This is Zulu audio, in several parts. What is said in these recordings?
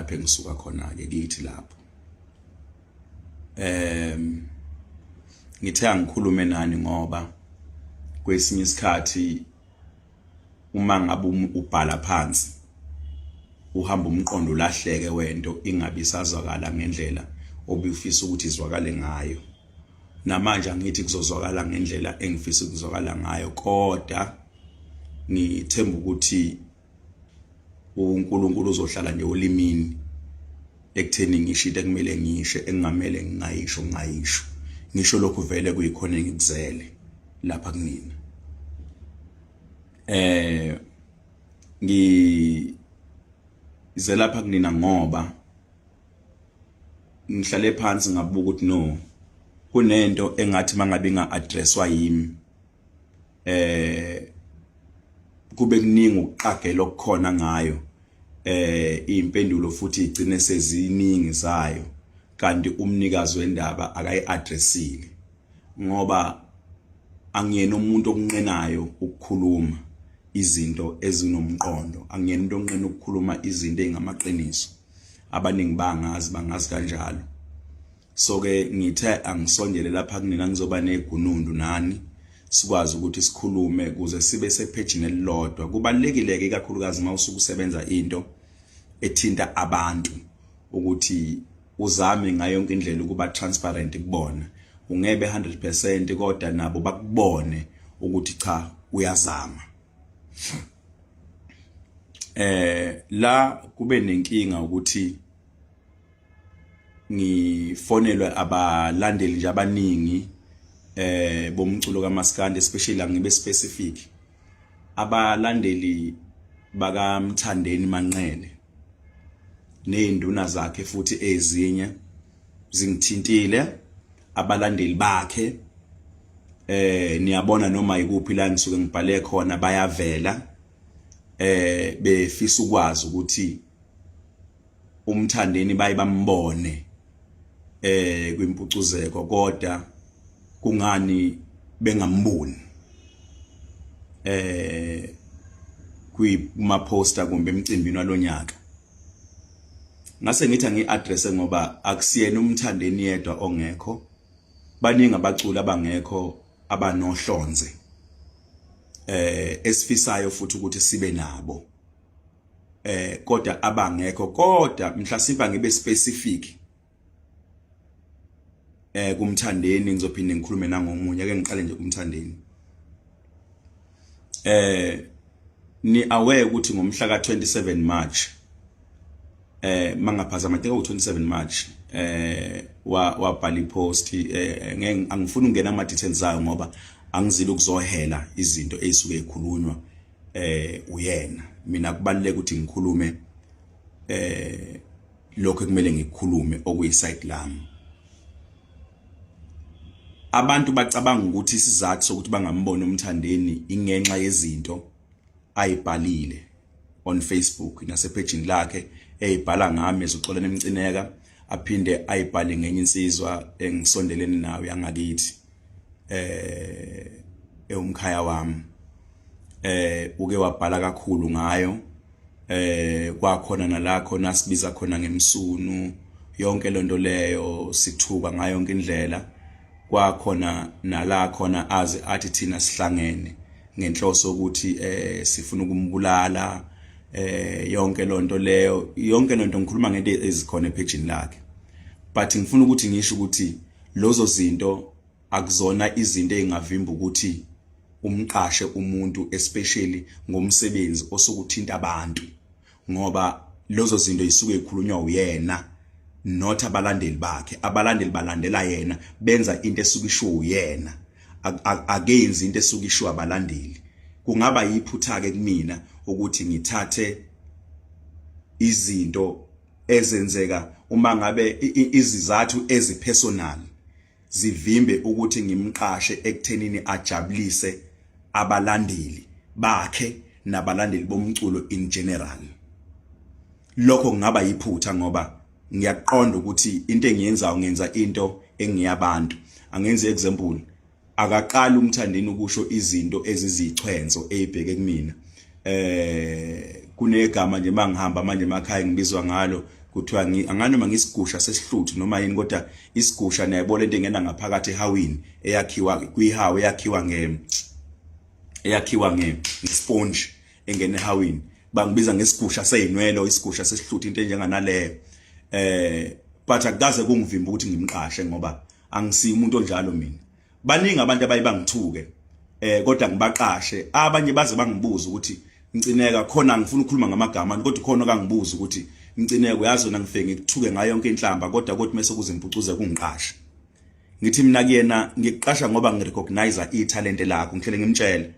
lapho engisuka khona ke kithi lapho. Ngithe angikhulume nani ngoba kwesinye isikhathi uma ngabe ubhala phansi uhamba umqondo ulahleke wento ingabe isazwakala ngendlela obufisa ukuthi izwakale ngayo. Namanje angithi kuzozwakala ngendlela engifisa ukuzwakala ngayo, kodwa ngithemba ukuthi uNkulunkulu uzohlala nje olimini ekutheni ngisho into ekumele ngisho, engingamele ngingayisho ngingayisho, ngisho lokhu vele kuyikhona engikuzele lapha kunina. Ngize lapha kunina ngoba ngihlale phansi ngabuka ukuthi no, kunento engathi mangabe inga-addresswa yimi kube kuningi ukuqagela okukhona ngayo, impendulo futhi igcine seziningi zayo, kanti umnikazi wendaba akayi-addressile. Ngoba angiyena umuntu okunqenayo ukukhuluma izinto ezinomqondo, angiyena umuntu onqena ukukhuluma izinto ezingamaqiniso. Abaningi bangazi, bangazi kanjalo. So ke ngithe angisondele lapha kunina, ngizoba negunundu nani, sikwazi ukuthi sikhulume ukuze sibe sephejini elilodwa. Kubalulekile ke ikakhulukazi uma usuke usebenza into ethinta abantu ukuthi uzame ngayo yonke indlela ukuba transparent kubona. Ungebe 100% kodwa nabo bakubone ukuthi cha, uyazama. La kube nenkinga ukuthi ngifonelwe abalandeli nje abaningi bomculo kaMaskandi, especially angibe specific, abalandeli bakaMthandeni Manqele nezinduna zakhe, futhi ezinye zingithintile abalandeli bakhe. Niyabona noma ikuphi la ngisuke ngibhale khona, bayavela befisa ukwazi ukuthi uMthandeni baye bambone kwimpucuzeko, kodwa kungani bengamboni kuma poster kumbe emcimbini walonyaka. Ngase ngithi angi-address ngoba akusiyena uMthandeni yedwa ongekho, baningi abaculi abangekho abanohlonze esifisayo futhi ukuthi sibe nabo, kodwa abangekho. Kodwa mhlasimpa ngibe specific kuMthandeni, ngizophinde ngikhulume nangomunye. Ake ngiqale nje kuMthandeni. Ni aware ukuthi ngomhla ka 27 March, mangaphazama ku 27 March, wabhala ipost. Ngeke, angifuni ukungena ama details zayo ngoba angizile ukuzohela izinto ezisuke zikhulunywa uyena. Mina kubaluleka ukuthi ngikhulume lokho ekumele ngikukhulume okuyiside lami. Abantu bacabanga ukuthi isizathu sokuthi bangamboni uMthandeni ingenxa yezinto ayibhalile on Facebook nasephejini lakhe, eyibhala ngami ezoxolana emcineka, aphinde ayibhale ngenye insizwa engisondelene nayo yangakithi, ewumkhaya wami. Uke wabhala kakhulu ngayo, kwakhona nala khona sibiza khona ngemsunu, yonke lonto leyo sithuka ngayo yonke indlela. Kwakhona nala khona aze athi thina sihlangene ngenhloso ukuthi sifuna ukumbulala, yonke lonto leyo, yonke lonto. Ngikhuluma ngento ezikhona ephejini lakhe, but ngifuna ukuthi ngisho ukuthi lozo zinto akuzona izinto ezingavimba ukuthi umqashe umuntu, especially ngomsebenzi osukuthinta abantu, ngoba lezo zinto isuke ikhulunywa uyena, not abalandeli bakhe. Abalandeli balandela yena, benza into esuke ishiwo uyena, akenzi into esuke ishiwo abalandeli. Kungaba yiphutha ke kumina ukuthi ngithathe izinto ezenzeka uma ngabe izizathu ezipersonal zivimbe ukuthi ngimqashe ekuthenini ajabulise abalandeli bakhe nabalandeli bomculo in general. Lokho kungaba yiphutha ngoba ngiyaqonda ukuthi into engiyenzayo, ngenza into engiyabantu. Angenze example, akaqali uMthandeni ukusho izinto ezizichwenzo ezibheke kumina. Kunegama nje mangihamba manje emakhaya ngibizwa ngalo. Kuthiwa anganoma ngisigusha sesihluthu noma yini, kodwa isigusha niyayibona into engena ngaphakathi ehawini eyakhiwa kwihawu, eyakhiwa nge sponge engena ehawini. Bangibiza ngesigusha sezinwele, isigusha sesihluthu, into enjenganaleyo. But akukaze kungivimba ukuthi ngimqashe ngoba angisiyi umuntu onjalo mina. Baningi abantu abaye bangithuke, kodwa ngibaqashe. Abanye baze bangibuza ukuthi, "Mcineka," khona ngifuna ukukhuluma ngamagama, kodwa khona kangibuza ukuthi, "Mcineka, uyazi wena ngifike ngikuthuke ngayo yonke inhlamba, kodwa kodwa mase kuze impucuze kungiqasha." Ngithi mina kuyena, "Ngikuqasha ngoba ngirecognize italent lakho." Ngihlele ngimtshele,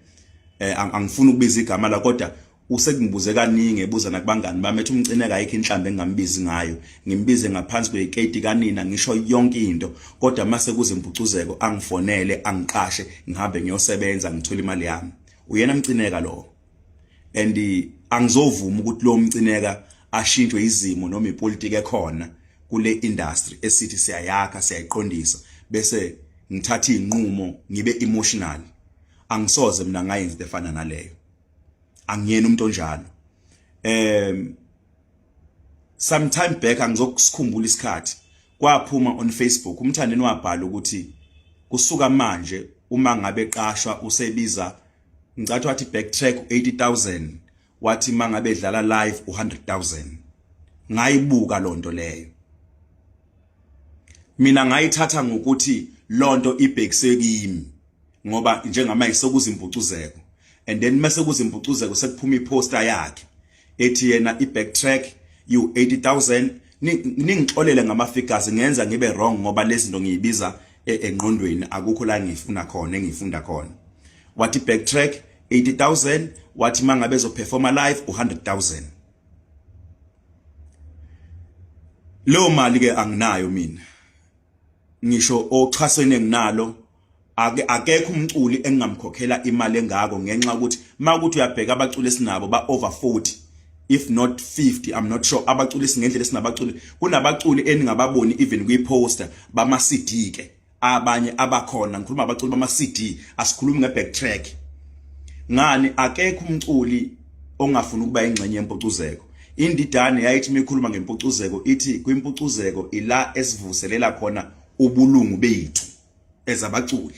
angifuni ukubiza igama la, kodwa usekungibuze kaningi, ebuza nakubangani bami, ethi uMcineka ayikho inhlamba engingambizi ngayo, ngimbize ngaphansi kweketi kanina, ngisho yonke into, kodwa mase kuze impucuzeko angifonele, angiqashe, ngihambe ngiyosebenza, ngithola imali yami. Uyena Mcineka lo, and angizovuma ukuthi lo Mcineka ashintshwe izimo noma ipolitiki ekhona kule industry esithi siyayakha, siyayiqondisa, bese ngithatha izinqumo ngibe emotional. Angisoze mina ngayenza into efana naleyo, angiyena umuntu onjalo. Some time back, angizokusikhumbula isikhathi, kwaphuma on Facebook, uMthandeni wabhala ukuthi kusuka manje uma ngabe eqashwa usebiza, ngicathi wathi backtrack 80,000, wathi mangabe edlala live u100,000. Ngayibuka lonto leyo mina, ngayithatha ngokuthi lonto ibhekise kimi ngoba njengamanje sekuzimpucuzeko, and then mase kuzimpucuzeko sekuphuma iposter yakhe ethi yena i-backtrack you 80000. Ningixolele ngama figures, ngenza ngibe wrong ngoba lezi zinto ngiyibiza engqondweni, akukho la ngifuna khona engifunda khona. Wathi backtrack 80000, wathi mangabe ezoperforma live u100000. Leyo mali ke anginayo mina, ngisho oxhasweni enginalo ake akekho umculi engingamkhokhela imali engako, ngenxa ukuthi makuthi uyabheka abaculi esinabo ba over 40, if not 50, I'm not sure, abaculi singendlela esinabaculi. Kunabaculi eningababoni even kwi poster bama CD ke abanye abakhona. Ngikhuluma abaculi bama CD, asikhulumi nge backtrack ngani. Akekho umculi ongafuni ukuba ingxenye yempucuzeko. Indidane yayithi imikhuluma ngempucuzeko, ithi kwimpucuzeko ila esivuselela khona ubulungu bethu ezabaculi.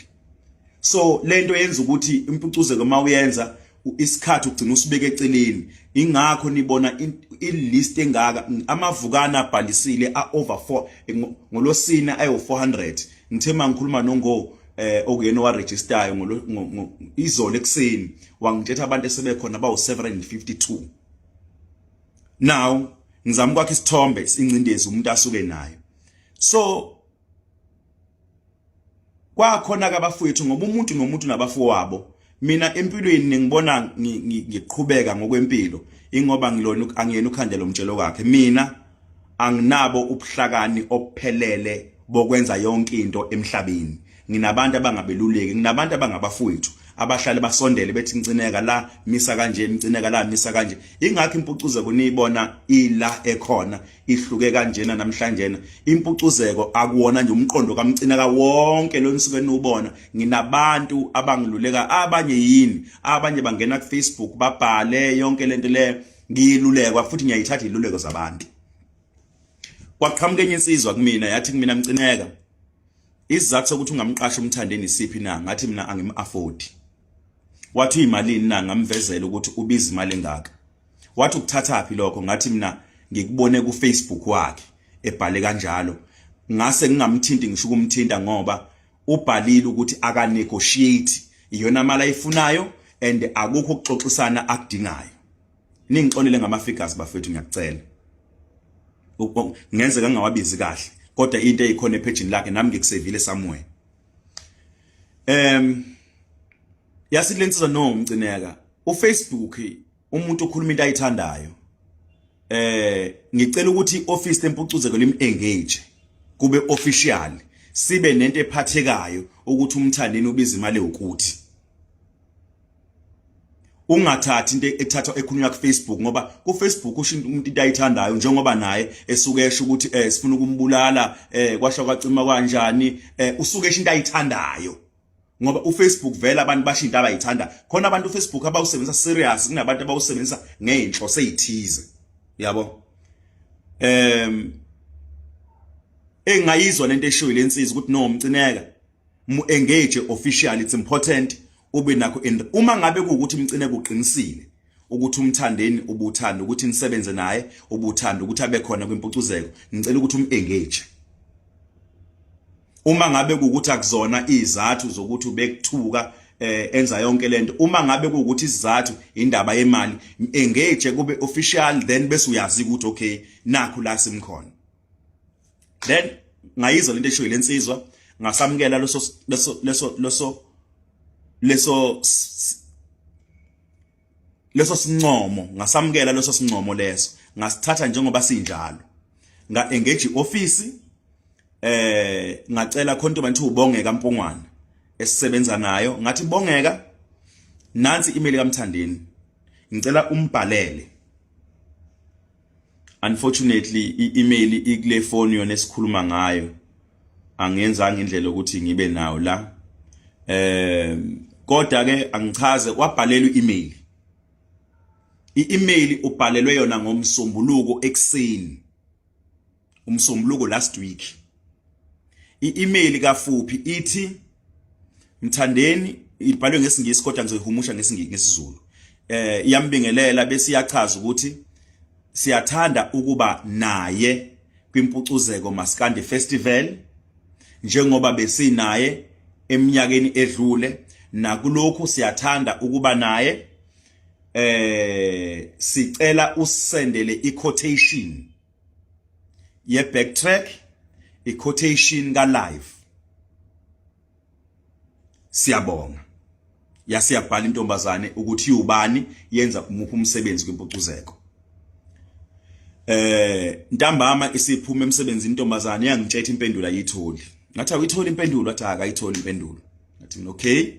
So lento yenza ukuthi impucuzeko mawuyenza isikhathi ugcina usibeke eceleni. Ingakho nibona i-list engaka amavukana abhalisile a over 4 ngolosina ayo 400. Ngithe mangikhuluma nongo okuyena owaregistayo ngolo izolo ekseni, wangitshetha abantu esebekhona bawu 752. Now ngizama ukwakha isithombe incindezi umuntu asuke nayo. So kwakhona ke abafowethu, ngoba umuntu nomuntu nabafowabo. Mina empilweni ngibona ngiqhubeka ngokwempilo ingoba ngilona, angiyena ukhandela umtshelo wakhe. Mina anginabo ubuhlakani obuphelele bokwenza yonke into emhlabeni. Nginabantu abangabeluleki, nginabantu abangabafowethu abahlale basondele bethi, "Mcineka, la misa kanje, Mcineka, la misa kanje." Ingakho impucuzeko niyibona ila ekhona ihluke kanjena namhlanje. Impucuzeko akuwona nje umqondo kaMcineka wonke lo nisuke niwubona. Nginabantu abangiluleka, abanye yini, abanye bangena ku Facebook babhale yonke lento le, ngiyilulekwa futhi ngiyayithatha iluleko zabantu. Kwaqhamuka enye insizwa kumina, yathi kumina, "Mcineka, isizathu sokuthi ungamqasha uMthandeni isiphi na?" Ngathi mina angim afford. Wathi, "Uyimalini na?" Ngamvezela ukuthi ubiza imali engaka. Wathi, "Ukuthathaphi lokho?" Ngathi mina ngikubone ku Facebook wakhe ebhale kanjalo, ngase ngingamthinti ngisho ukumthinta ngoba ubhalile ukuthi aka negotiate, iyona mali ayifunayo and akukho ukuxoxisana akudingayo. Ningixolele ngama figures bafethu, ngiyakucela, ngenzeka ngingawabizi kahle, kodwa into eyikhona ephejini lakhe nami ngikusevile somewhere. Yasithi lensizwa, "No Mcineka, uFacebook umuntu ukhuluma into ayithandayo. Ngicela ukuthi ioffice lempucuzeko lim engage, kube official, sibe nento ephathekayo ukuthi uMthandeni ubiza imali ukuthi ungathathi into ethathwa ekhulunywa ku Facebook, ngoba ku Facebook usho umuntu into ayithandayo, njengoba naye esuke esho ukuthi sifuna ukumbulala, kwasho kwacima kanjani, usuke esho into ayithandayo, ngoba uFacebook vele abantu basho into abayithanda khona. Abantu uFacebook abawusebenzisa serious kunabantu abawusebenzisa ngeinhloso ezithize, yabo." Engayizwa lento eshiwo lensizwa ukuthi no, Mcineka, mu engage officially, it's important ube nakho. Uma ngabe kuukuthi Mcineka uqinisile ukuthi uMthandeni ubuthanda ukuthi nisebenze naye, ubuthanda ukuthi abe khona kwimpucuzeko, ngicela ukuthi um-engage. Uma ngabe kuukuthi akuzona izathu zokuthi ubekuthuka enza yonke lento, uma ngabe kuukuthi isizathu indaba yemali, engage kube official, then bese uyazi ukuthi okay, nakhu la simkhona. Then ngayizwa lento eshoyo lensizwa, ngasamukela leso sincomo, ngasamukela leso sincomo leso, ngasithatha njengoba sinjalo, nga engage ioffice, ngacela khona into uBongeka Mpongwana esisebenza nayo, ngathi, "Bongeka, nansi email kaMthandeni, ngicela umbhalele." Unfortunately i-email ikule phone yona esikhuluma ngayo, angiyenzanga indlela ukuthi ngibe nawo la, kodwa ke angichaze. Wabhalelwa i-email, i-email ubhalelwe yona ngomsombuluko ekseni, umsombuluko last week. I-email kafuphi ithi, "Mthandeni," ibhalwe ngesiNgisi kodwa ngizoyihumusha ngesiZulu, iyambingelela bese iyachaza ukuthi siyathanda ukuba naye kwimpucuzeko Maskandi Festival njengoba besinaye eminyakeni edlule, nakulokhu siyathanda ukuba naye, sicela usendele i-quotation ye backtrack, i-quotation ka live, siyabonga. Yasiyabhala intombazane ukuthi ubani, yenza umuphi umsebenzi kwimpucuzeko. Ntambama isiphuma emsebenzini intombazane, yangitshela impendulo ayitholi. Ngathi, "Awuyitholi impendulo?" Athi akayitholi impendulo. Ngathi mina, "Okay."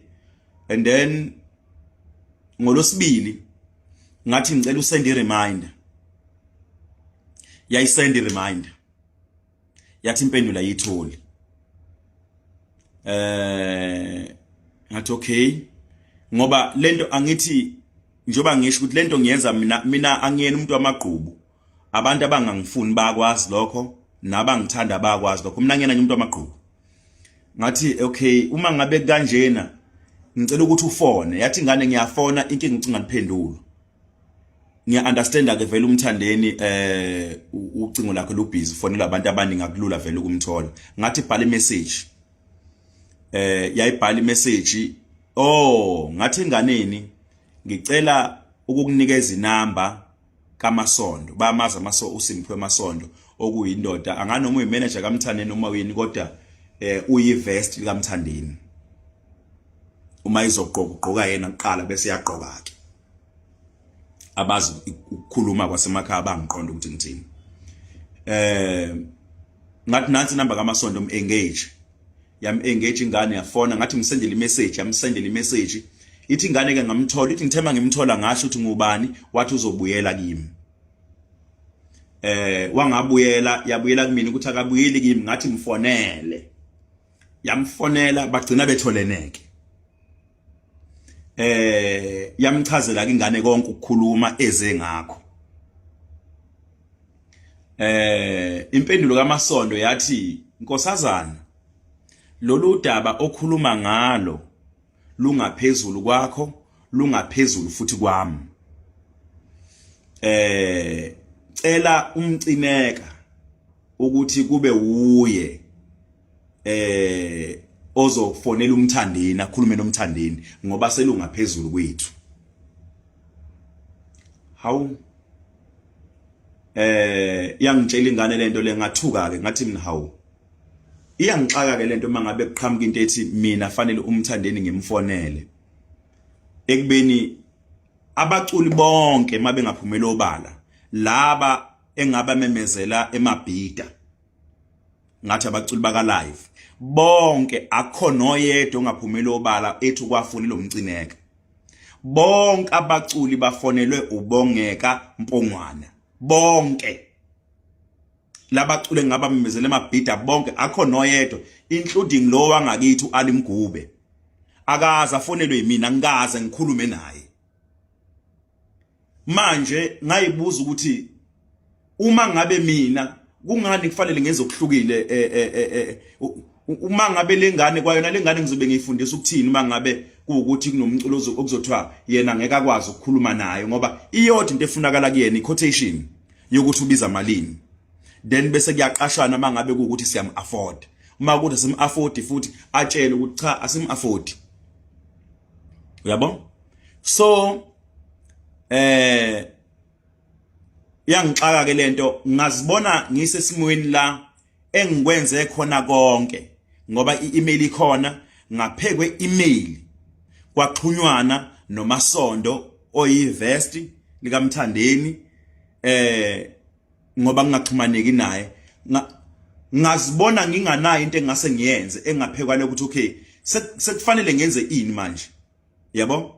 And then ngolosibili ngathi, "Ngicela usend i-reminder." Yayisend i-reminder, yathi impendulo ayitholi. Ngathi okay, ngoba lento angithi njoba ngisho ukuthi lento ngiyenza mina, mina angiyena umuntu wamagqubu. Abantu abangangifuni bakwazi lokho, nabangithanda bakwazi lokho, mina ngiyena nje umuntu wamagqubu. Ngathi okay, uma ngabe kanjena ngicela ukuthi ufone. Yathi ingane, "Ngiyafona, inkinga ucinga liphendula." Ngiya understand ke vele uMthandeni, ucingo lakhe lubusy, ufonela abantu abaningi, akulula vele ukumthola. Ngathi bhala imessage, yayibhala imessage. Oh, ngathi enganeni, "Ngicela ukukunikeza inamba kaMasondo." Bamazi amaso uSimphiwe Masondo, okuyindoda anganoma uyimanager kaMthandeni noma uyini, kodwa uyivest likaMthandeni. Uma izogqoka ugqoka yena kuqala, bese yagqoka ke. Abazi ukukhuluma kwasemakhaya bangiqonda ukuthi ngithini. Ngathi nansi inamba kaMasondo, um-engage. Yam engage ingane, yafona. Ngathi ngisendele imessage, yamsendela imessage. Ithi ingane ke, "Ngamthola." Ithi, "Ngithema ngimthola, ngasho ukuthi ngubani, wathi uzobuyela kimi." Wangabuyela, yabuyela kumina ukuthi akabuyeli kimi. Ngathi mfonele, yamfonela, bagcina betholeneke. Yamchazela ke ingane konke ukukhuluma eze ngakho. Impendulo kaMasondo yathi, "Nkosazana, lolu daba okhuluma ngalo lungaphezulu kwakho, lungaphezulu futhi kwami. Cela uMcineka ukuthi kube uye ozofonela uMthandeni, akhulume noMthandeni, ngoba selungaphezulu kwethu." Hawu, yangitshela ingane lento le, ngathuka ke. Ngathi mina, hawu, iyangixaka ke lento mangabe kuqhamuka into ethi mina fanele uMthandeni ngimfonele, ekubeni abaculi bonke mabengaphumela obala laba engaba memezela emabhida, ngathi abaculi baka live bonke, akho noyedwa ongaphumela obala ethi kwafuni lomcineka. Bonke abaculi bafonelwe uBongeka Mpongwana, bonke labaculi engaba memezela emabhida bonke, akho noyedwa, including lo wangakithi uAli Mgube, akaze afonelwe yimina, ngikaze ngikhulume naye. Manje ngayibuza ukuthi Uma ngabe mina kungani kufanele ngenze okuhlukile eh, eh, eh, uma ngabe lengane kwayona lengane ngizobe ngiyifundisa ukuthini uma ngabe kuwukuthi kunomculo okuzothiwa yena ngeke akwazi ukukhuluma naye, ngoba iyodwa into efunakala kuyena i-quotation yokuthi ubiza malini, then bese kuyaqashana uma ngabe kuwukuthi siyam-afford. Uma kuthi sim-afford futhi atshele ukuthi cha, asim-afford, uyabo? So iyangixaka ke lento, ngazibona ngisesimweni la engikwenze khona konke ngoba i-email ikhona. Ngaphekwe email kwaxhunywana noMasondo oyivest likaMthandeni, ngoba ngingaxhumaneki naye, ngazibona nginganayo into engase ngiyenze engaphekwa lokuthi okay, sekufanele ngenze ini manje, yabo?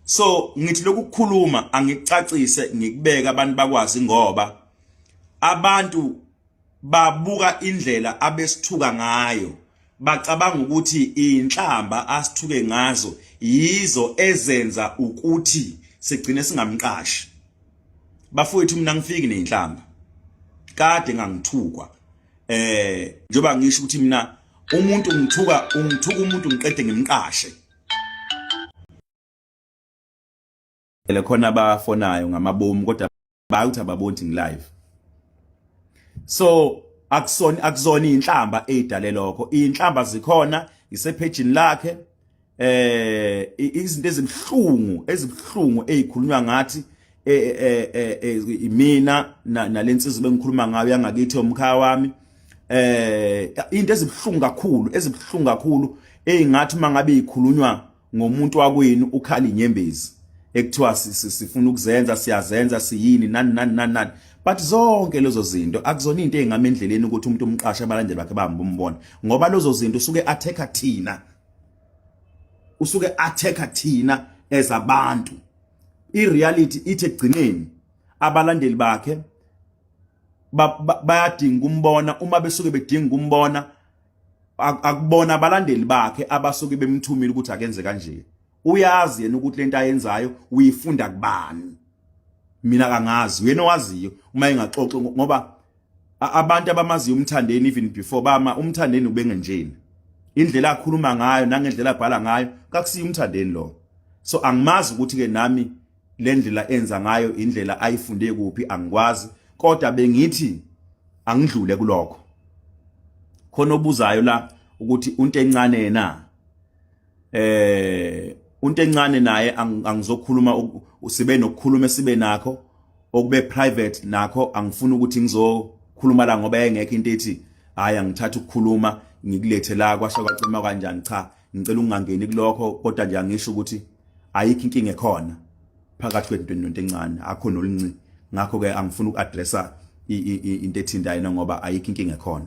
So ngithi lokukhuluma angicacise, ngikubeka abantu bakwazi, ngoba abantu babuka indlela abesithuka ngayo, bacabanga ukuthi inhlamba asithuke ngazo yizo ezenza ukuthi sigcine singamqashi. Bafowethu, mina ngifiki nezinhlamba, kade ngangithukwa. Njengoba ngisho ukuthi mina umuntu ngithuka, ungithuka umuntu ngiqede ngimqashe. Le khona abafonayo ngamabomu kodwa bayuthi ababoni ukuthi ngilive. So akusona, akuzona inhlamba ezidale lokho. Inhlamba zikhona isephejini lakhe, izinto ezibhlungu, ezibhlungu ezikhulunywa ngathi imina nalensizwa bengikhuluma ngayo yangakithi, omkhaya wami, into ezibhlungu kakhulu, ezibhlungu kakhulu, ezingathi mangabe ikhulunywa ngomuntu wakwenu ukhala inyembezi, ekuthiwa sifuna ukuzenza, siyazenza, siyini, nani nani nani nani. But zonke lezo zinto akuzona into ezingama endleleni ukuthi umuntu umqashe, abalandeli bakhe bahambe umbona, ngoba lezo zinto usuke athekha thina, usuke athekha thina as abantu. I-reality ithi ekugcineni abalandeli bakhe bayadinga ukumbona. Uma besuke bedinga ukumbona, akubona abalandeli bakhe abasuke bemthumile ukuthi akenze kanje. Uyazi yena ukuthi lento ayenzayo uyifunda kubani. Mina kangazi, uyena owaziyo uma engaxoxi, ngoba abantu abamaziyo uMthandeni even before bama uMthandeni ubengenjeni, indlela akhuluma ngayo nangendlela abhala ngayo kakusiyo uMthandeni lo. So angimazi ukuthi ke nami le ndlela enza ngayo indlela ayifunde kuphi, angikwazi. Kodwa bengithi angidlule kulokho. Khona obuzayo la ukuthi unto encane na unto encane naye angizokhuluma, sibe nokukhuluma sibe nakho okube private nakho. Angifuni ukuthi ngizokhuluma la ngoba engekho into ethi hayi, angithatha ukukhuluma ngikulethe la kwasho kwacima kanjani. Cha, ngicela ukungangeni kulokho, kodwa nje angisho ukuthi ayikho inkinga ekhona phakathi kwethu nento encane, akho nolunci. Ngakho ke angifuni uku-addressa into ethintayo ngoba ayikho inkinga ekhona.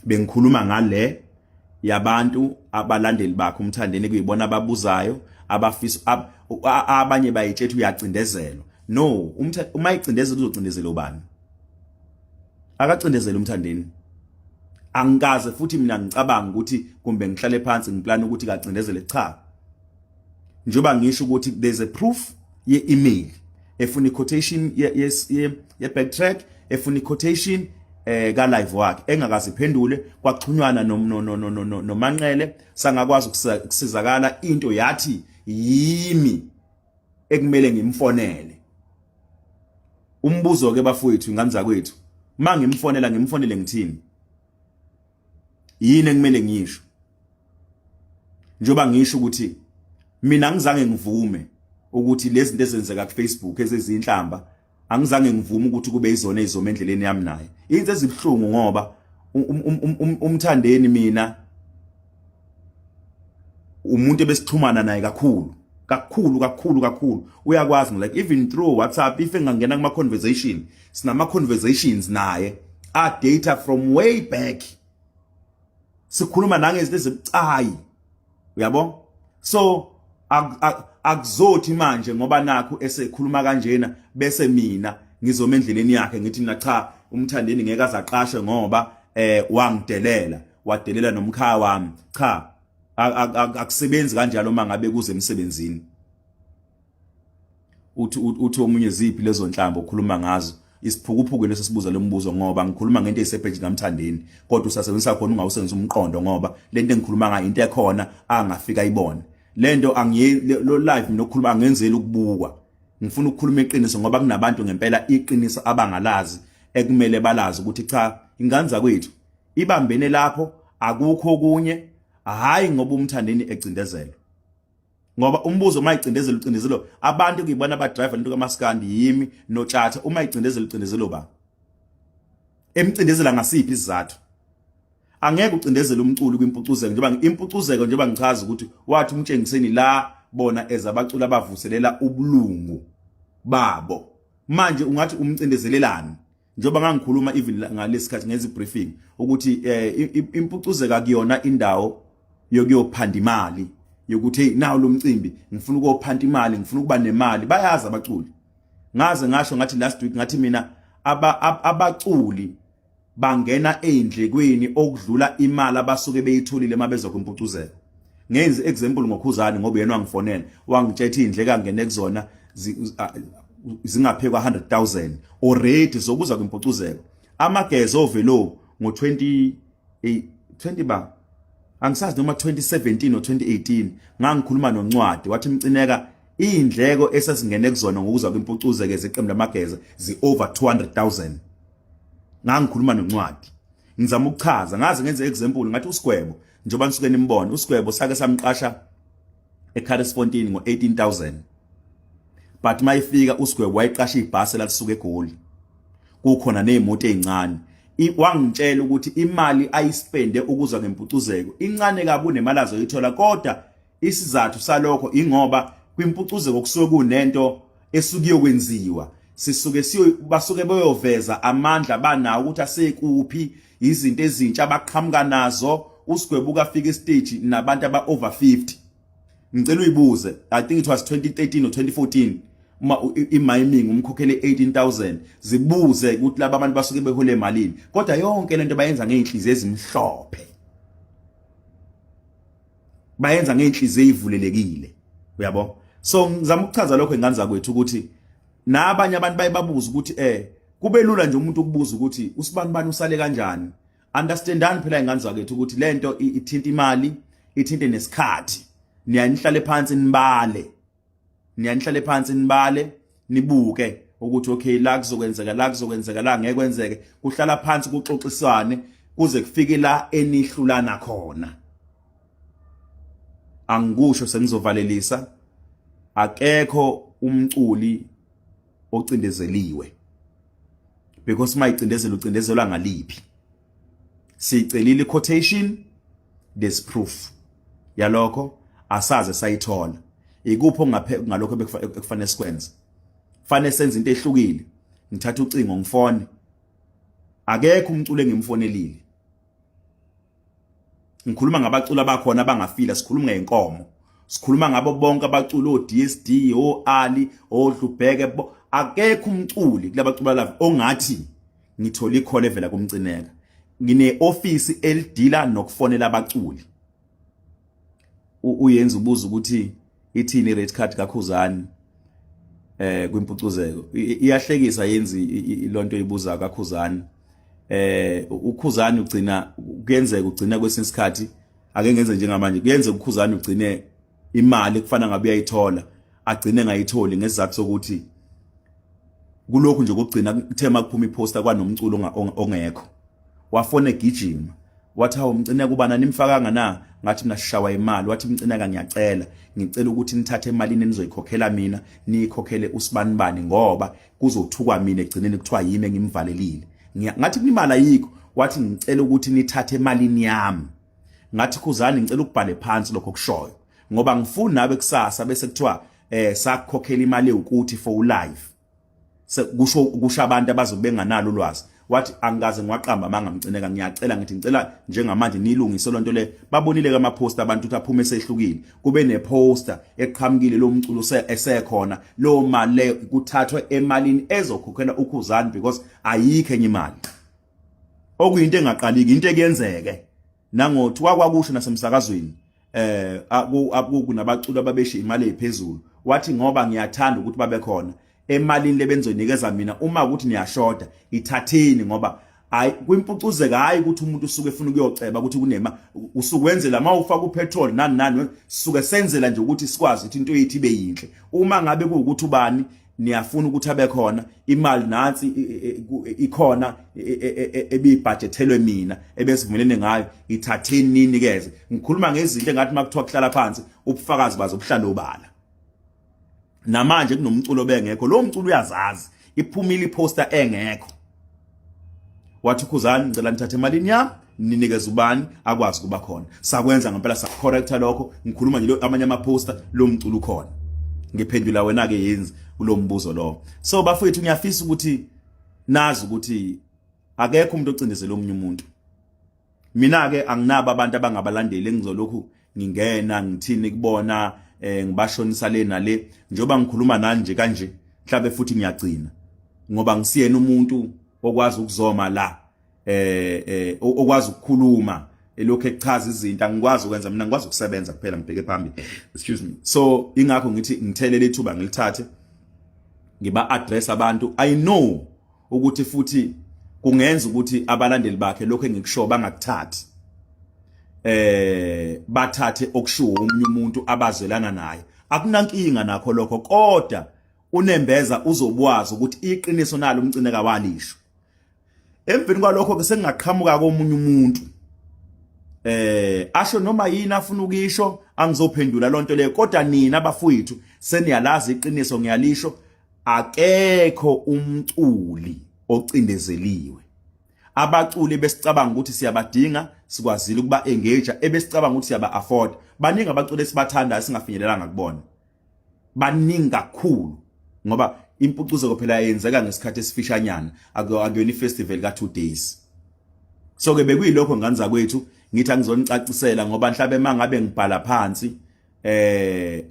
Bengikhuluma ngale yabantu abalandeli bakhe uMthandeni, kuyibona ababuzayo, abafisa, abanye bayitshetha uyacindezelwa. No, uma icindezela uzocindezela ubani? Akacindezele uMthandeni. Angikaze futhi mina ngicabanga ukuthi kumbe ngihlale phansi ngiplan ukuthi kacindezele. Cha, njengoba ngisho ukuthi there's a proof ye-email efuna i-quotation ye-backtrack, efuna i-quotation ka live wakhe engakaze iphendule, kwaxhunywana no noManqele, sangakwazi ukusizakala. Into yathi yimi ekumele ngimfonele. Umbuzo ke bafowethu, ingane zakwethu, mangimfonela ngimfonele ngithini? Yini ekumele ngisho? Njengoba ngisho ukuthi mina angizange ngivume ukuthi lezi zinto ezenzeka ku Facebook ezezinhlamba, angizange ngivume ukuthi kube izona ezizoma endleleni yami naye. Into ezibhlungu ngoba uMthandeni mina umuntu ebesixhumana naye kakhulu kakhulu kakhulu kakhulu, uyakwazi, like even through WhatsApp, if engangena kuma conversation, sinama conversations naye a data from way back, sikhuluma nangezinto ezibucayi, uyabo? So akuzothi manje ngoba nakho esekhuluma kanjena bese mina ngizoma endleleni yakhe ngithi mina cha, uMthandeni ngeke azaqashwe ngoba wangidelela, wadelela nomkhaya wami. Cha, akusebenzi kanjalo uma ngabe kuze emsebenzini. Uthi omunye, ziphi lezo nhlambo okhuluma ngazo? Isiphukuphuku leso sibuza lo mbuzo ngoba ngikhuluma ngento eyisepage kaMthandeni, kodwa usasebenzisa khona ungawusebenzisa umqondo ngoba lento engikhuluma ngayo into ekhona angafika ayibone. Lento angiye lo live mina okukhuluma angenzeli ukubukwa. Ngifuna ukukhuluma iqiniso ngoba kunabantu ngempela iqiniso abangalazi ekumele balazi ukuthi cha, ingane zakwethu ibambene lapho, akukho okunye. Hayi, ngoba uMthandeni ecindezelwa, ngoba umbuzo, uma icindezelo, ucindezelo abantu kuyibona abadriver lento kaMaskandi, yimi noTshatha. Uma icindezelo, ucindezelo ba emcindezela ngasiphi isizathu? Angeke ucindezele umculo kwimpucuzeko, njengoba impucuzeko, njengoba ngichaza ukuthi wathi uMtshengiseni la bona ezabaculi abavuselela ubulungu babo. Manje ungathi umcindezelelani, njengoba ngangikhuluma even ngalesikhathi ngenza ibriefing ukuthi impucuzeko akuyona indawo yokuyophanda imali, yokuthi hey, nawu lo mcimbi, ngifuna ukuyophanda imali, ngifuna ukuba nemali. Bayazi abaculi. Ngaze ngasho ngathi last week, ngathi mina abaculi bangena ey'ndlekweni okudlula imali abasuke beyitholile uma bezwa kwimpucuzeko. Ngenze example ngoKhuzani ngoba yena wangifonela wangitshetha iy'ndleko angene kuzona zingaphekwa 100,000 already zokuza kwimpucuzeko. Amageza ovelo ngo-20 20 ba angisazi noma 2017 or 2018, ngangikhuluma noNcwadi, wathi Mcineka, iy'ndleko esesingene kuzona ngokuza kwimpucuzeko ezeqembu lamageza zi-over 200,000. Ngangikhuluma noNcwadi ngizama ukuchaza, ngaze ngenze example ngathi uSigwebo, njengoba nisuke nimbona uSigwebo, sake samqasha eCarisfontein ngo18000, but mayifika uSigwebo wayiqasha ibhasi lalisuka eGoli, kukhona nezimoto ezincane. Wangitshela ukuthi imali ayispende ukuza ngempucuzeko incane kabi kunemali azoyithola, kodwa isizathu salokho ingoba kwimpucuzeko kusuke kunento esuke iyokwenziwa, sisuke siyo basuke beyoveza amandla banawo ukuthi asekuphi, izinto ezintsha abaqhamuka nazo. USigwebo ukafika estage nabantu aba over 50. Ngicela uyibuze, I think it was 2013 or 2014, uma i-miming umkhokhele 18000, zibuze ukuthi laba abantu basuke behole emalini. Kodwa yonke lento bayenza ngey'nhliziyo ezimhlophe, bayenza ngey'nhliziyo ey'vulelekile, uyabo? So ngizama ukuchaza lokho, ingane zakwethu, ukuthi nabanye abantu baye babuza ukuthi kube lula nje umuntu ukubuza ukuthi usibani bani usale kanjani. Understandani phela, ingane zakwethu, ukuthi lento ithinta imali, ithinte nesikhathi. Niyanihlale phansi nibale, niyanihlale phansi nibale, nibuke ukuthi okay, la kuzokwenzeka, la kuzokwenzeka, la ngeke kwenzeke. Kuhlala phansi kuxoxiswane kuze kufike la enihlulana khona. Angikusho sengizovalelisa, akekho umculi ocindezeliwe, because mayicindezela ucindezelwa ngaliphi? Sicelile quotation, there's proof yalokho, asaze sayithola. Ikuphi okungaphe ngalokho ekufanele sikwenze? Fanele senze into ehlukile. Ngithatha ucingo ngifone, akekho umculo engimfonelile. Ngikhuluma ngabaculi abakhona abangafila, sikhuluma ngeenkomo, sikhuluma ngabo bonke abaculi, o-DSD, o-Ali, oDlubheke. Akekho umculi kulabaculi lava ongathi ngithola icall evela kuMcineka. Ngine-ofisi elidila nokufonela abaculi. Uyenza ubuza ukuthi ithini i-rate card kaKhuzani kwimpucuzeko. Iyahlekisa yenzi ilonto ibuza kaKhuzani. UKhuzani ugcina kuyenzeka ugcina kwesinye isikhathi, ake ngenze njengamanje, kuyenzeka uKhuzani ugcine imali kufana ngabe uyayithola, agcine ngayitholi ngesizathu sokuthi kulokhu nje kokugcina kuthe makuphuma iposter kwanomculo ongekho, wafona egijima wathi, "Hawu Mcineka, ubana nimfakanga na?" Ngathi mina sishawa imali. Wathi, "Mcineka, ngiyacela, ngicela ukuthi nithathe emalini enizoyikhokhela mina, niyikhokhele usibanibani, ngoba kuzothukwa mina egcineni kuthiwa yimi engimvalelile." Ngathi imali ayikho. Wathi, "Ngicela ukuthi nithathe emalini yami." Ngathi, "Khuzani, ngicela ukubhale phansi lokho kushoyo, ngoba ngifuni nawe kusasa bese kuthiwa sakukhokhela imali ewukuthi for live, kusho kusho abantu abazobe benganalo ulwazi." Wathi, "Angikaze ngiwaqamba amanga, Mcineka, ngiyacela." Ngithi ngicela njengamanje nilungise lonto le. Babonile ke ama-poster abantu ukuthi aphume esehlukile, kube neposter eqhamukile lo mculo esekhona. Lo mali leyo kuthathwe emalini ezokhokhela uKhuzani, because ayikho enye imali, okuyinto engaqaliki, into ekuyenzeke nangothi wakwakusho nasemsakazweni akukunabaculi ababeshe imali ephezulu. Wathi, "Ngoba ngiyathanda ukuthi babe khona." Emalini lebenzonikeza mina, uma ukuthi niyashoda, ithatheni, ngoba hayi kwimpucuzeka, hayi ukuthi umuntu usuke efuna ukuyoceba ukuthi kunema usukwenzela uma ufaka upetrol nani nani, suke senzela nje ukuthi sikwazi ukuthi into yethu ibe yinhle. Uma ngabe kuwukuthi ubani niyafuna ukuthi abe khona, imali nansi ikhona ebibhajethelwe mina ebesivumelene ngayo, ithatheni ninikeze. Ngikhuluma ngezinto engathi makuthiwa kuhlala phansi, ubufakazi bazo buhlala obala. Namanje kunomculo bengekho, lo mculo uyazazi, iphumile iposter engekho. Wathi uKhuzani, ngicela nithathe emalini yami ninikeze ubani akwazi kuba khona. Sakwenza ngempela, sacorrecta lokho. Ngikhuluma nje amanye ama-poster lo mculo ukhona. Ngiphendula wena ke yenzi kulo mbuzo lo. So bafowethu, ngiyafisa ukuthi nazi ukuthi akekho umuntu ocindezela omunye umuntu. Mina ke anginabo abantu abangabalandeli engizolokhu ngingena ngithini kubona, ngibashonisa le nale. Njengoba ngikhuluma nani nje kanje, mhlabe futhi ngiyagcina ngoba ngisiyena umuntu okwazi ukuzoma la, okwazi ukukhuluma elokhu echaza izinto. Angikwazi ukwenza mina, ngikwazi ukusebenza kuphela, ngibheke phambili, excuse me. So ingakho ngithi ngithelele ithuba ngilithathe ngiba address abantu. I know ukuthi futhi kungenza ukuthi abalandeli bakhe lokho engikusho bangakuthathi, bathathe okushiwo omunye umuntu abazelana naye. Akunankinga nakho lokho, kodwa unembeza uzobwazi ukuthi iqiniso nalo uMcineka walisho. Emveni kwalokho ke sengingaqhamuka komunye umuntu asho noma yini afuna ukisho, angizophendula lonto leyo. Kodwa nina bafowethu seniyalazi iqiniso, ngiyalisho, akekho umculi ocindezeliwe. Abaculi besicabanga ukuthi siyabadinga, sikwazile ukuba engage, ebesicabanga ukuthi siyaba afford. Baningi abaculi esibathandayo singafinyelelanga kubona, baningi kakhulu, ngoba impucuzeko phela yenzeka ngesikhathi esifishanyana, akuyona ifestival ka 2 days. So ke bekuyilokho, ngane zakwethu, ngithi angizonicacisela ngoba mhlabe mangabe ngibhala phansi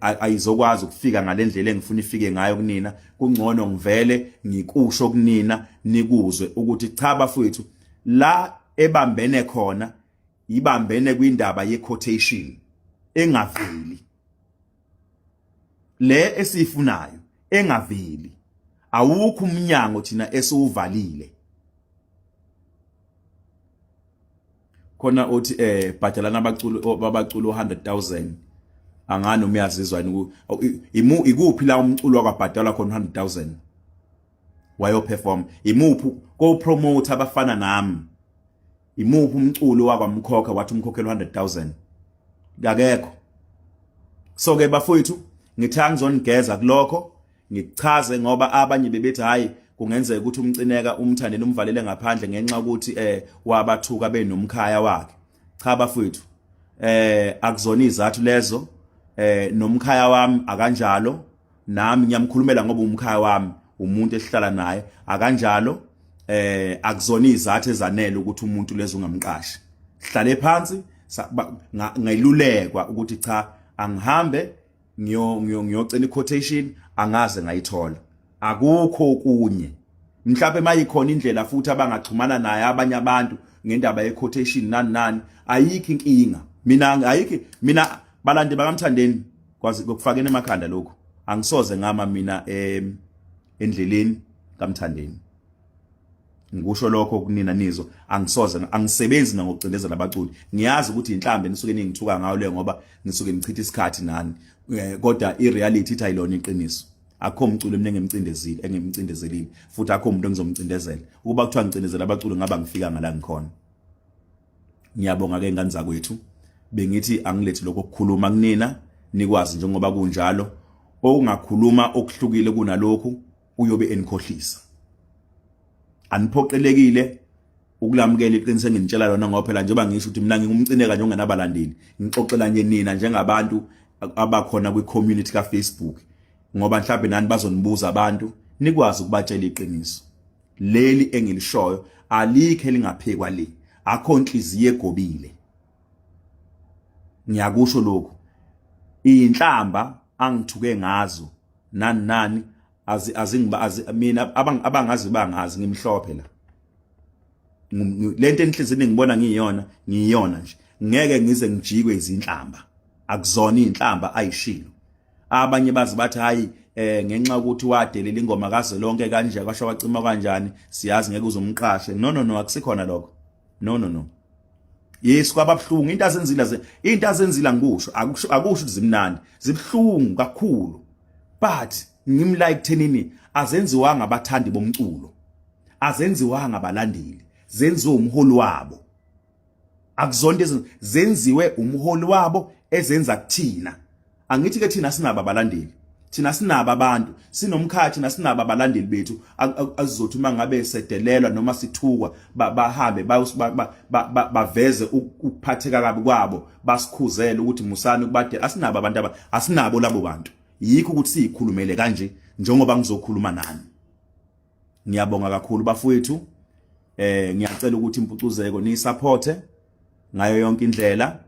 ayizokwazi ukufika ngalendlela engifuna ifike ngayo kunina. Kungcono ngivele ngikusho kunina, nikuzwe ukuthi cha bafowethu, la ebambene khona ibambene kwindaba ye quotation engaveli, le esiyifunayo engaveli. Awukho umnyango thina esiwuvalile. Khona othi bhadalana abaculi babaculi 100,000, angani uma uyazizwa yini? Ikuphi la umculo wakabhadalwa khona 100,000 wayo perform? Imuphi ko promoter abafana nami? Imuphi umculo wakwamkhokha wathi umkhokhela 100,000? Akekho. So ke bafowethu, ngithi angizonigeza kulokho, ngikuchaze, ngoba abanye bebethi hayi, kungenzeka ukuthi uMcineka uMthandeni umvalele ngaphandle ngenxa ukuthi wabathuka benomkhaya wakhe. Cha bafowethu, akuzona izathu lezo. Nomkhaya wami akanjalo, nami ngiyamkhulumela ngoba umkhaya wami, umuntu esihlala naye, akanjalo. Akuzona izathu ezanele ukuthi umuntu lezo ungamqashi. Hlale phansi, ngayilulekwa ukuthi cha, angihambe ngiyocela i-quotation, angaze ngayithola. Akukho okunye. Mhlawumbe mayikhona indlela futhi abangaxhumana naye abanye abantu ngendaba ye-quotation nani nani, ayikho inkinga. Mina ayikho mina, balandi bakaMthandeni, kwazi kokufakeni emakhanda lokhu, angisoze ngama mina endleleni kaMthandeni. Ngikusho lokho kunina nizo, angisoze, angisebenzi nangokucindezela abaculi. Ngiyazi ukuthi inhlambe nisuke ningithuka ngayo leyo, ngoba ngisuke ngichitha isikhathi nani, kodwa ireality ithi ayilona iqiniso. Akho umculo mina engimcindezile, engimcindezelile, futhi akho umuntu engizomcindezela. Ukuba kuthiwa ngicindezela abaculi, ngaba ngifika ngala ngikhona. Ngiyabonga ke, ngane zakwethu. Bengithi angilethi lokho kukhuluma kunina, nikwazi njengoba kunjalo. Okungakhuluma okuhlukile kunalokhu uyobe enikhohlisa. Aniphoqelekile ukulamukela iqiniso enginitshela lona, ngoba phela njengoba ngisho ukuthi mina nginguMcineka nje ongenabalandeli, ngixoxela nje nina njengabantu abakhona kwi-community ka-Facebook, ngoba mhlawumbe nani bazonibuza abantu, nikwazi ukubatshela iqiniso leli engilishoyo. Alikho elingaphekwa le, akho inhliziyo egobile. Ngiyakusho lokhu, inhlamba angithuke ngazo nani nani azi azingiba azi mina abangazi bangazi, ngimhlophe la. Lento enhlizini ngibona ngiyona, ngiyona nje, ngeke ngize ngijikwe izinhlamba. Akuzona inhlamba ayishilo. Abanye bazi bathi hayi, ngenxa ukuthi wadelela ingoma kazwelonke kanje, kwasho kwacima kanjani, siyazi ngeke uzomqashe. No, no, no, akusikhona lokho. No, no, no. Yes, kwababuhlungu into azenzile, into azenzile, angikusho, akusho ukuthi zimnandi, zibhlungu kakhulu, but ngimla ekuthenini azenziwanga abathandi bomculo, azenziwanga abalandeli, zenziwe umholi wabo. Akuzonto zenziwe umholi wabo ezenza kuthina. Angithi ke thina sinabo abalandeli, thina sinabo abantu, sinomkhathi, thina sinabo abalandeli bethu azizothi uma ngabe sedelelwa noma sithukwa bahambe baveze ukuphatheka kabi kwabo, basikhuzele ukuthi musani ukubadela. Asinabo abantu aba, asinabo labo bantu. Yikho ukuthi siyikhulumele kanje njengoba ngizokhuluma nani. Ngiyabonga kakhulu bafowethu. Ngiyacela ukuthi Impucuzeko niyisupporte ngayo yonke indlela.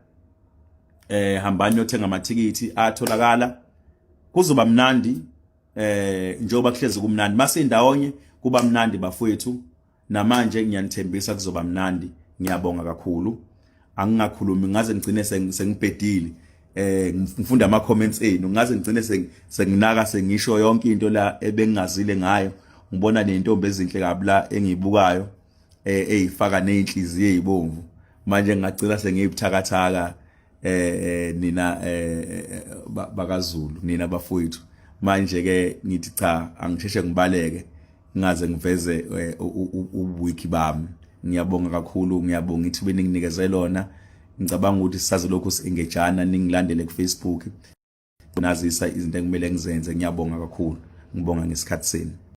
Hambani yothenga amathikithi, atholakala. Kuzoba mnandi njengoba kuhlezi kumnandi masindawonye, kuba mnandi bafowethu. Namanje ngiyanithembisa kuzoba mnandi. Ngiyabonga kakhulu. Angingakhulumi ngaze ngigcine sengibhedile. Ngifunda ama comments enu, ngaze ngigcine senginaka sengisho yonke into la ebengingazile ngayo. Ngibona nezintombi ezinhle kabi la engiyibukayo, eyifaka nezinhliziyo ezibomvu. Manje ngingagcina sengiyibuthakathaka. Nina bakaZulu, nina bafowethu, manje ke ngithi cha, angisheshe ngibaleke ngaze ngiveze ubuwiki bami. Ngiyabonga kakhulu, ngiyabonga ithuba eninginikeze lona. Ngicabanga ukuthi sisaze lokhu si-engejana. Ningilandele ku-Facebook, nazisa izinto ekumele ngizenze. Ngiyabonga kakhulu, ngibonga ngesikhathi senu.